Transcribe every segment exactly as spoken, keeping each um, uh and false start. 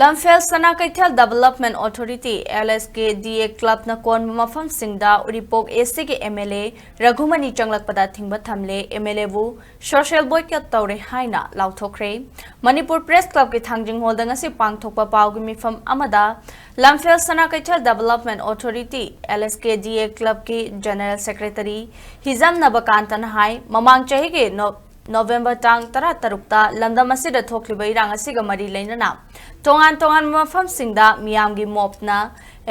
ꯂꯝꯐꯦꯜ ꯁꯅꯥ ꯀꯩꯊꯦꯜ Development Authority, L S K D A Club ꯅ ꯀꯣꯟꯕ ꯃꯐꯝꯁꯤꯡꯗ ꯎꯔꯤꯄꯣꯛ A C ꯒꯤ M L A ꯔꯘꯨꯃꯅꯤ ꯆꯪꯂꯛꯄꯗ ꯊꯤꯡꯕ ꯊꯝꯂꯦ꯫ M L A ꯕꯨ social boycott ꯇꯧꯔꯦ ꯍꯥꯏꯅ ꯂꯥꯎꯊꯣꯛꯈ꯭ꯔꯦ꯫ ꯃꯅꯤꯄꯨꯔ Press Club ꯀꯤ ꯊꯥꯡꯖꯤꯡ ꯍꯣꯜꯗ ꯉꯁꯤ ꯄꯥꯡꯊꯣꯛꯄ ꯄꯥꯎꯒꯤ ꯃꯤꯐꯝ ꯑꯃꯗ ꯂꯝꯐꯦꯜ ꯁꯅꯥ ꯀꯩꯊꯦꯜ Development Authority, L S K D A Club ꯀꯤ General Secretary ꯍꯤꯖꯝ ꯅꯕꯀꯥꯟꯇꯅ ꯍꯥꯏ, ꯃꯃꯥꯡ ꯆꯍꯤꯒꯤ ꯅꯣ-, ꯅꯣꯕꯦꯝꯕꯔ ꯇꯥꯡ ꯇꯔꯥꯇꯔꯨꯛꯇ ꯂꯝꯗꯝ ꯑꯁꯤꯗ ꯊꯣꯛꯂꯤꯕ ꯏꯔꯥꯡ ꯑꯁꯤꯒ ꯃꯔꯤ ꯂꯩꯅꯅ ꯇꯣꯉꯥꯟ ꯇꯣꯉꯥꯟꯕ ꯃꯐꯝꯁꯤꯡꯗ ꯃꯤꯌꯥꯝꯒꯤ ꯃꯣꯞꯅ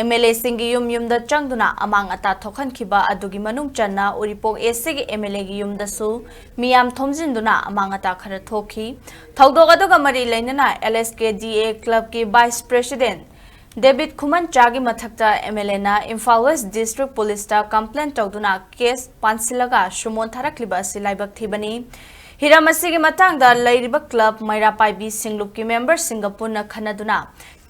M L A ꯁꯤꯡꯒꯤ ꯌꯨꯝ ꯌꯨꯝꯗ ꯆꯪꯗꯨꯅ ꯑꯃꯥꯡ ꯑꯇꯥ ꯊꯣꯛꯍꯟꯈꯤꯕ ꯑꯗꯨꯒꯤ ꯃꯅꯨꯡ ꯆꯟꯅ ꯎꯔꯤꯄꯣꯛ A C ꯒꯤ M L A ꯒꯤ ꯌꯨꯝꯗꯁꯨ ꯃꯤꯌꯥꯝ ꯊꯣꯝꯖꯤꯟꯗꯨꯅ ꯑꯃꯥꯡ ꯑꯇꯥ ꯈꯔ ꯊꯣꯛꯈꯤ꯫ ꯊꯧꯗꯣꯛ ꯑꯗꯨꯒ ꯃꯔꯤ ꯂꯩꯅꯅ L S K D A Club ꯀꯤ Vice President ꯗꯦꯕꯤꯠ ꯈꯨꯃꯟꯆꯥꯒꯤ ꯃꯊꯛꯇ M L A ꯅ ꯏꯝꯐꯥꯜ West District Police ꯇ complaint ꯇꯧꯗꯨꯅ case ꯄꯥꯟꯁꯤꯜꯂꯒ ꯁꯨꯃꯣꯟ ꯊꯥꯔꯛꯂꯤꯕ ꯑꯁꯤ ꯂꯥꯏꯕꯛ ꯊꯤꯕꯅꯤ꯫ ꯍꯤꯔꯝ ꯑꯁꯤꯒꯤ ꯃꯇꯥꯡꯗ ꯂꯩꯔꯤꯕ club ꯃꯩꯔꯥ ꯄꯥꯏꯕꯤ ꯁꯤꯡꯂꯨꯞꯀꯤ member ꯁꯤꯡꯒ ꯄꯨꯟꯅ ꯈꯟꯅꯗꯨꯅ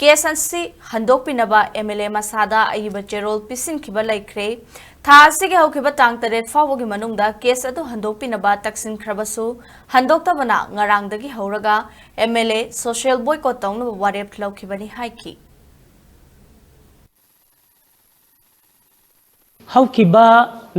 case ꯑꯁꯤ ꯍꯟꯗꯣꯛꯄꯤꯅꯕ M L A ꯃꯁꯥꯗ ꯑꯏꯕ ꯆꯦꯔꯣꯜ ꯄꯤꯁꯤꯟꯈꯤꯕ ꯂꯩꯈ꯭ꯔꯦ꯫ ꯊꯥ ꯑꯁꯤꯒꯤ ꯍꯧꯈꯤꯕ ꯇꯥꯡ ꯇꯔꯦꯠ ꯐꯥꯎꯕꯒꯤ ꯃꯅꯨꯡꯗ case ꯑꯗꯨ ꯍꯟꯗꯣꯛꯄꯤꯅꯕ ꯇꯛꯁꯤꯟꯈ꯭ꯔꯕꯁꯨ, ꯍꯟꯗꯣꯛꯇꯕꯅ ꯉꯔꯥꯡꯗꯒꯤ ꯍꯧꯔꯒ M L A social boycott ꯇꯧꯅꯕ ꯋꯥꯔꯦꯞ ꯂꯧꯈꯤꯕꯅꯤ ꯍꯥꯏꯈꯤ꯫ ꯍꯧꯈꯤꯕ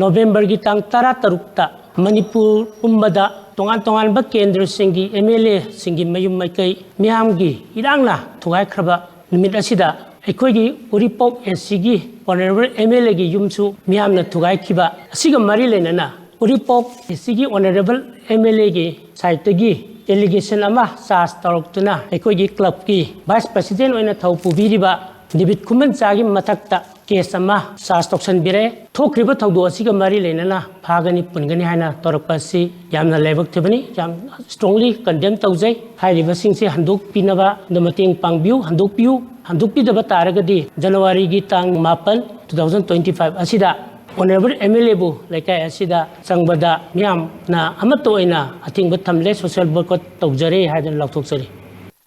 ꯅꯣꯕꯦꯝꯕꯔꯒꯤ ꯇꯥꯡ ꯇꯔꯥꯇꯔꯨꯛꯇ ꯃꯅꯤꯄꯨꯔ ꯄꯨꯝꯕꯗ ꯇꯣꯉꯥꯟ ꯇꯣꯉꯥꯟꯕ ꯀꯦꯟꯗ꯭ꯔꯁꯤꯡꯒꯤ M L A ꯁꯤꯡꯒꯤ ꯃꯌꯨꯝ ꯃꯀꯩ ꯃꯤꯌꯥꯝꯒꯤ ꯏꯔꯥꯡꯅ ꯊꯨꯒꯥꯏꯈ꯭ꯔꯕ ꯅꯨꯃꯤꯠ ꯑꯁꯤꯗ ꯑꯩꯈꯣꯏꯒꯤ ꯎꯔꯤꯄꯣꯛ A C ꯒꯤ Honourable M L A ꯒꯤ ꯌꯨꯝꯁꯨ ꯃꯤꯌꯥꯝꯅ ꯊꯨꯒꯥꯏꯈꯤꯕ ꯑꯁꯤꯒ ꯃꯔꯤ ꯂꯩꯅꯅ ꯎꯔꯤꯄꯣꯛ A C ꯒꯤ Honourable M L A ꯒꯤ side ꯇꯒꯤ allegation ꯑꯃ charge ꯇꯧꯔꯛꯇꯨꯅ ꯑꯩꯈꯣꯏꯒꯤ club ꯀꯤ Vice President ꯑꯣꯏꯅ ꯊꯧ ꯄꯨꯕꯤꯔꯤꯕ ꯗꯦꯕꯤꯠ ꯈꯨꯃꯟꯆꯥꯒꯤ ꯃꯊꯛꯇ case ꯑꯃ charge ꯇꯧꯁꯟꯕꯤꯔꯦ꯫ ꯊꯣꯛꯈ꯭ꯔꯤꯕ ꯊꯧꯗꯣꯛ ꯑꯁꯤꯒ ꯃꯔꯤ ꯂꯩꯅꯅ ꯐꯥꯒꯅꯤ ꯄꯨꯟꯒꯅꯤ ꯍꯥꯏꯅ ꯇꯧꯔꯛꯄ ꯑꯁꯤ ꯌꯥꯝꯅ ꯂꯥꯏꯕꯛ ꯊꯤꯕꯅꯤ꯫ ꯌꯥꯝ strongly condemn ꯇꯧꯖꯩ꯫ ꯍꯥꯏꯔꯤꯕꯁꯤꯡꯁꯦ ꯍꯟꯗꯣꯛꯄꯤꯅꯕ ꯑꯗꯨ ꯃꯇꯦꯡ ꯄꯥꯡꯕꯤꯌꯨ, ꯍꯟꯗꯣꯛꯄꯤꯌꯨ꯫ ꯍꯟꯗꯣꯛꯄꯤꯗꯕ ꯇꯥꯔꯒꯗꯤ January ꯒꯤ ꯇꯥꯡ ꯃꯥꯄꯟ, two thousand twenty five ꯑꯁꯤꯗ Honourable M L A ꯕꯨ ꯂꯩꯀꯥꯏ ꯑꯁꯤꯗ ꯆꯪꯕꯗ ꯃꯤꯌꯥꯝꯅ ꯑꯃꯠꯇ ꯑꯣꯏꯅ ꯑꯊꯤꯡꯕ ꯊꯝꯂꯦ, social boycott ꯇꯧꯖꯔꯦ ꯍꯥꯏꯗꯨꯅ ꯂꯥꯎꯊꯣꯛꯆꯔꯤ꯫